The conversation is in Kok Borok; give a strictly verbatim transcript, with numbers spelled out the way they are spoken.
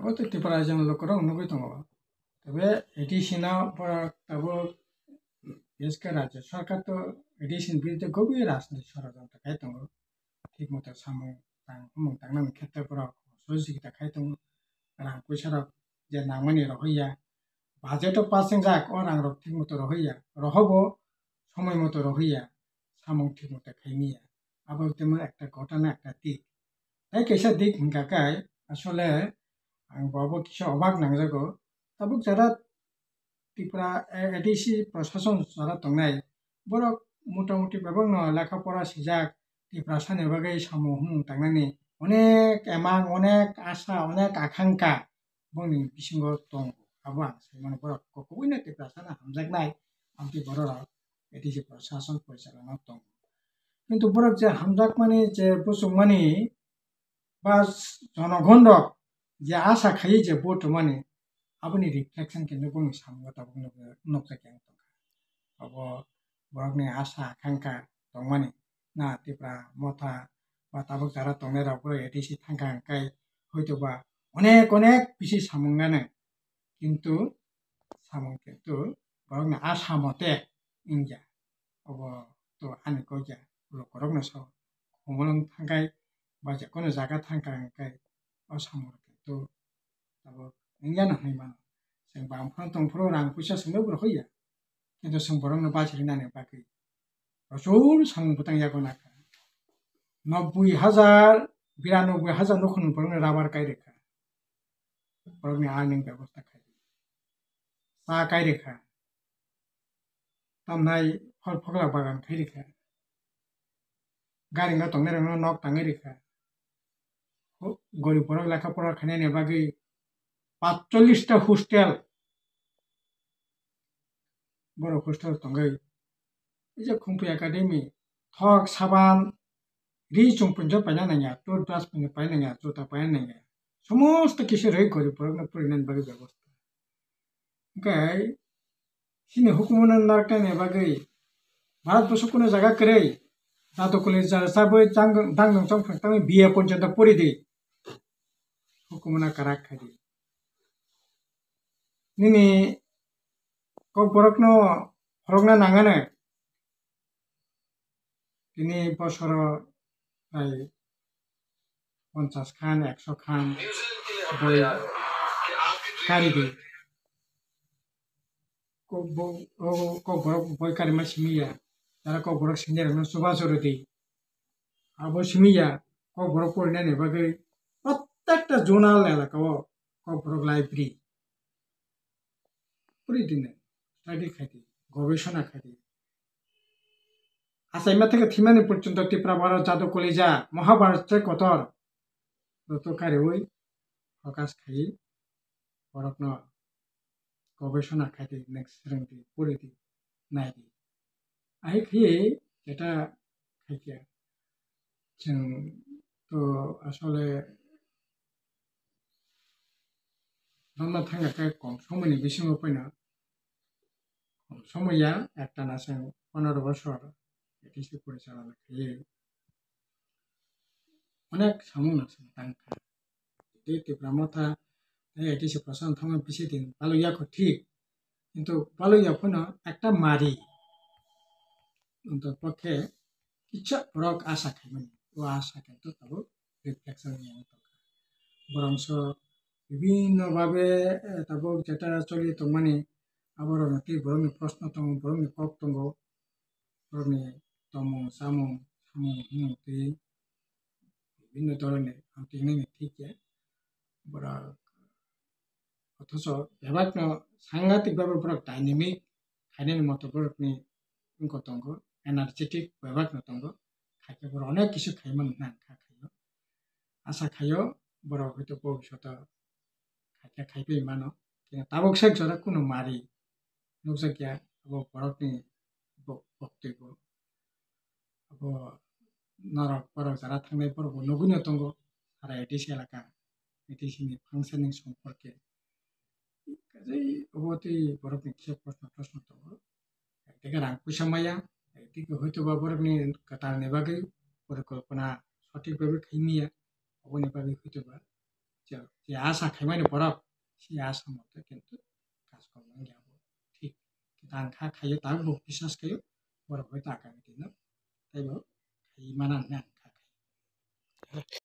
Bo tei Tripura raijoni lukurok nugwi tongo. Tei A D C no borok tabuk bisesh khe rajya sarkar to A D C ni biruddhe gobir rajniti sorojontro khai tongo. Thik moto samung tang, samung tangnani khetre borok sohojogita khai tongo. Rang puisa rok je nangmani rohorya, budget o pass wngjak, o rang rok thik moto rohorya, rohobo somoi moto rohorya, samung thik moto khaimaya. Abo temo ekta ghotona, ekta dik. Tei kaisa dik hwnkha khe, asole ang bo abo kisa obak nangjago. Tabuk jara Tripura, eh, A D C prosason jara tongnai, borok motamuti bebakno lekha pora sijak, Tiprasani bagwi samung humung tangnani onek emang, onek asa, onek akangkha bongni bisingo tongo. Abo ang sai mano, borok kokobuino Tiprasano hamjaknai, amtwi bororok A D C prosason porichalona tongo. Kintu borok je hamjakmani, je buchukmani, ba jonogon rok je asa khai je vote rwmani, aboni reflection khe nukjakya tabuk nukjakya ang tongkha. Abo borokni asa akangkha tongmani, na Tipra Motha ba tabuk jara tongnai rok borok A D C thangkha hwnkhe hoito ba onek onek bisi samung nani, kintu samung kintu borokni asa mote wngya. Obo to ani kok ya, lukurokno sao. Khumulwng thangkhai, ba je kono jaga thangkha hwnkhe, o samung rok to tabuk wngya no hinwi mano. Chwng bam phano tong phuru rang puisa chwngno bo rohorya. Kintu chwng borokno bachiri nani bagwi prochur samung bwtang yago nakha. Nobboi hajar, biranoboi hajar nukhungni borokno rubber kai rwkha. Borokni earning bebosta khai rwkha. Cha kai rwkha. Tamnai phol phokla bagan khai rikha. Gari no tongnai rok no nok tangwi rikha. Ho-, gorib borok lekha pora khainani bagwi patchollish ta hostel. Borok hostel tongwi. Ija Khumpui Academy, thok, saban, ri chumpunjo paina nangya, toothbrush punjo paina nangya, juta paina nangya. Somosto kisa rwi gorib borokno purinani bagwi bebosta. Hwnkhe chini hukumono narwknani bagwi Bharat borsho kunu jaga kwrwi, jado kuli ja-, chabwi chang-, dangdong chongphang tangwi B A porjonto pori di. Hukumono kwrak khai di. Nini kokborokno phorokna nangani. Tini bosoro prai ponchas khan, ekso khan boi kari di. Ko-, bo-, o kokborok boi karima simi ya. Jara kokborok sini rokno chubachu rw di. Abo simi ya, kokborok porinani bagwi prottekta zonal elaka o kokborok library. Puri di nai, study khai di, gobesona khai di. Achaima theke thwimani porjonto Tipra Bharat jado kolija, Mahabharat se kotor. Joto kariwi focus khai borokno gobesona khai di, next swrwng di, puri di, nai di. Ahai khe eta khaikhe chwng to asole normal thangkha khe kom somoini bisingo poino, kom somoi ya, ekta na chwng ponero bosor A D C porichalona khaiwi onek samung no chwng tangkha. Tei Tipra Motha tei A D C prosason thangma bisi din balwi yakho thik, kintu balwi ya phano ekta mari. Ontotpokhe kisa borok asa khaimani, o asa khe to tabuk reflection ni ang tongkha. Borok so bibhinno bhabe, eh, tabuk jeta choli tongmani, aborokno tei borokni proshno tongo, borokni kok tongo, borokni tomung, chamung, samung, himung tei bibhinno dhoroner ang twi nini thik ya. Borok othocho bebakno sangatik bhabe borok dynamic khainani moto borokni wngkha tongo, energetic bebakno tongo, khaikhe borok onek kisu khaimani hwnna ang kha khaio. Asa khaio borok hoito bobishoto khaikhe khaipai mano. Khe tabuk sek jora kunu mari nukjakya abo borokni bo-, boktwibo. Abo norok borok jara thangnai borokbo nugwino tongo, sara A D C elaka, A D C ni functioning somporke. Kaisa obo tei borokni kisa proshno, proshno tongo. Ekdagi rang puisa maya, ekdagi hoitoba borokni kwtalni bagwi porikolpona sothik bhabe khaimaya, oboni bagwi hoitoba je asa khaimani borok, si asa mote kintu kajkol wngya bo thik. Ang kha khaio, tabuk bo biswas khaio, borok hoi ta kami tino, tei bo khai mana hwnwi ang kha khaio.